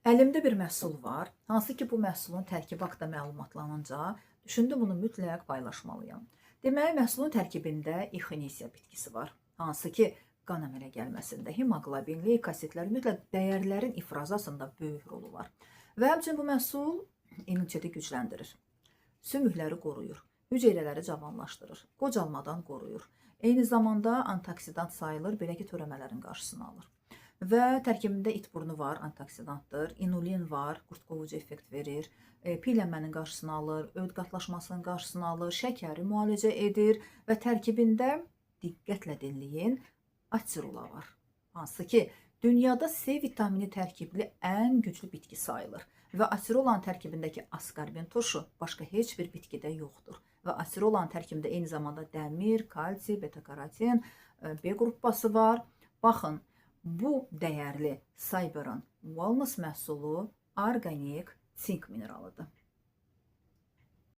Əlimdə bir məhsul var, hansı ki bu məhsulun tərkibi haqqında məlumatlanınca düşündüm bunu mütləq paylaşmalıyam. Deməli, məhsulun tərkibində echinacea bitkisi var, hansı ki qan əmələ gəlməsində hemoqlobin, leykositlər, mütləq dəyərlərin ifrazasında böyük rolu var. Və həmçinin bu məhsul immuniteti gücləndirir. Sümükləri qoruyur, hüceyrələri cavanlaşdırır, qocalmadan qoruyur. Eyni zamanda antioksidant sayılır, belə ki törəmələrin qarşısını alır. Və tərkibində itburnu var, antioksidantdır, inulin var, qurd qovucu effekt verir, piylənmənin qarşısını alır, öd qatlaşmasının qarşısını alır, şəkəri müalicə edir və tərkibində diqqətlə dinləyin, acerola var. Hansı ki, dünyada C vitamini tərkibli ən güclü bitki sayılır və acerolanın tərkibindəki askorbin turşu başqa heç bir bitkidə yoxdur. Və acerolanın tərkibində eyni zamanda dəmir, kalsi, beta-karotin, B qrupası var. Baxın, bu dəyərli Cyberin Wellness məhsulu orqanik sink mineralıdır.